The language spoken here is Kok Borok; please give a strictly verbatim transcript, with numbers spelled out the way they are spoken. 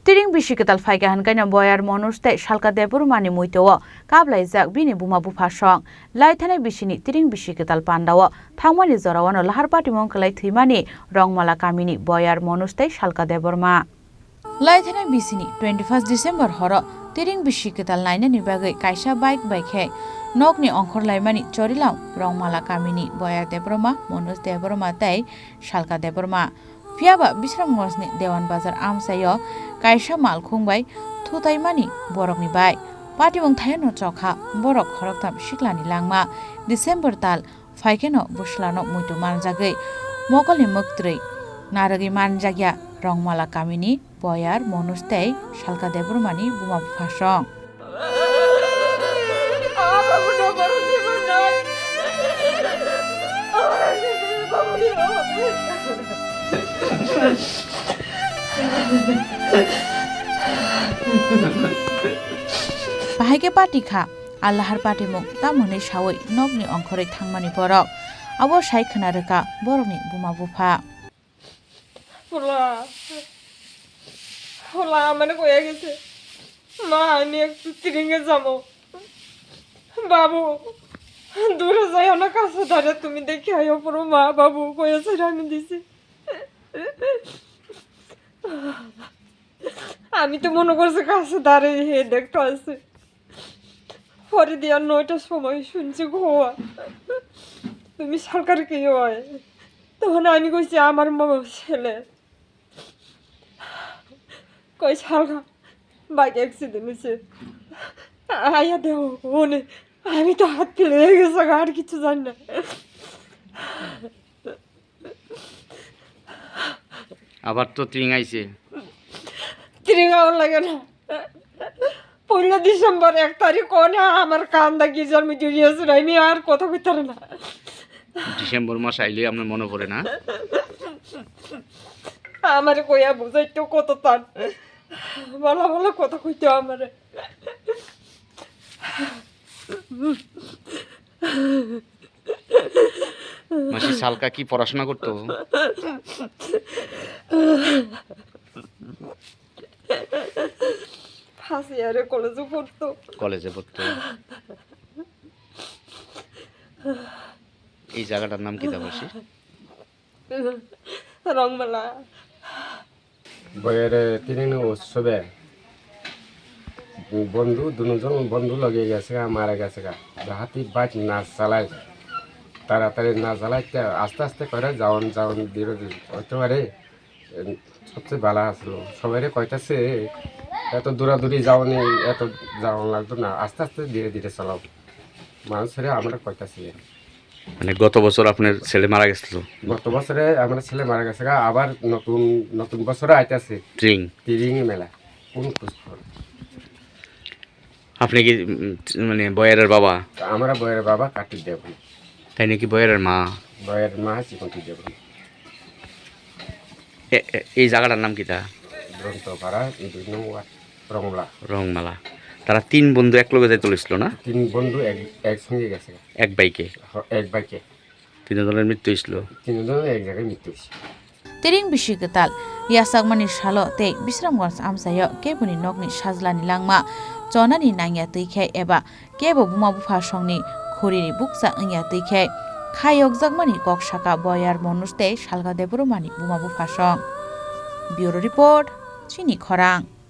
Tiring bisi kwtal phaikha hwnkheno Boyar Manoj tei Salka Debbarmani muitu-o kablaijak bini buma bupha song. Laithanai bisini tiring bisi kwtal pandao thangmani jorao lahar patimung kwlai thwimani Rongmala kamini Boyar Manoj tei Salka Debbarma. Laithanai bisini twenty first December horo tiring bisi kwtal nainani bagwi kaisa bike bai khe nokni ongkhor laimani Chorilam Rongmala kamini Boyar Debbarma, Manoj Debbarma tei Salka Debbarma. Phiya ba Bisramganjni Dewan Bazar amchaio kaisa malkhung bai thutaimani borokni bai. Patimung thaio no chokha borok khoroktham siklani langma December tal phaikheno bwslano muitu manjagwi mokolni mwktwrwi narwgwi manjakya Rongmala kamini Boyar Manoj tei Salka Debbarmani buma bupha song. Bahai khe pati kha, a lahar patimung tamo hwnwi saui nokni ongkhorwi thangmani borok. Abo sai khwna rwkha borokni buma bupha. Hola, hola, amane koya gese. Ma, ani ektu tiringe jamo. Babu, dure jai ona kasa dare tumi dekhe ayo puro ma, babu, koya sirani disi. আমি তো মনে করছি কাছে দাঁড়িয়ে হে দেখতে আসছে। পরে দিয়া নয়টার সময় শুনছি গোয়া। তুমি সরকারকে হয়। তখন আমি কইছি আমার মা ছেলে। কই সালগা বাইক অ্যাক্সিডেন্ট হয়েছে। আয়া দেহ ওনে। আমি তো হাত ফেলে হয়ে গেছে আর কিছু জানি না। আবার তো তিরিং আইছে। তিরিং আমার লাগে না। পয়লা ডিসেম্বর এক তারিখ কোনে আমার কান্দা গির্জার মধ্যে গিয়েছিল, আমি আর কথা কইতাম না। ডিসেম্বর মাস আইলে আপনার মনে পড়ে না? আমারে কইয়া বুঝাইতো কত তান। ভালো ভালো কথা কইতো আমারে। মাসি সালকা কি পড়াশোনা করতো? ফার্স্ট ইয়ারে কলেজে পড়তো। কলেজে পড়তো। এই জায়গাটার নাম কি তা মাসি? রংমালা। বয়রে তিরিং উৎসবে বন্ধু, দুজন বন্ধু লগে গেছে গা, মারা গেছে গা। যাহাতে বাইক না চালায়, তাড়াতাড়ি না চালাইতে আস্তে আস্তে করে যাওন যাওন বিরোধী হইতে পারে। সবচেয়ে ভালো আসলো। সবাইরে কইতাছে, "এত দৌড়াদৌড়ি যাওনি, এত যাওন লাগতো না, আস্তে আস্তে ধীরে ধীরে চালাও।" মানুষেরে আমরা কইতাছি। মানে, গত বছর আপনার ছেলে মারা গেছিল? গত বছরে আমার ছেলে মারা গেছে গা, আবার নতুন, নতুন বছরে আইতাছে। তিরিং। তিরিং মেলা। কোন খোঁজ খবর? আপনি কি, উম, মানে, বয়ারের বাবা? আমরা বয়ারের বাবা, কাটির দেব। তাই নাকি বয়ারের মা? বয়ারের মা চিকনটি দেব। এ, এ, এই জায়গাটার নাম কিতা? গ্রন্থপাড়া, দুই নম্বর ওয়ার্ড, রংলা। রংমালা। তারা তিন বন্ধু এক লগে যাইতে লইছিল না? তিন বন্ধু এক, একসঙ্গে গেছে। এক বাইকে? হ, এক বাইকে। তিনজনের মৃত্যু হয়েছিল? তিনজনের এক জায়গায় মৃত্যু হয়েছে। Tiring bisi kwtal yachakmani salo tei Bisramganj amchaio keboni nokni sajlani langma chonani nangya twi khe eba kebo buma bupha songni khuriri bukcha wngya twi khe khayokjakmani kok saka Boyar Manoj tei Salka Debbarmani buma bupha song. Bureau Report, Chini Khorang.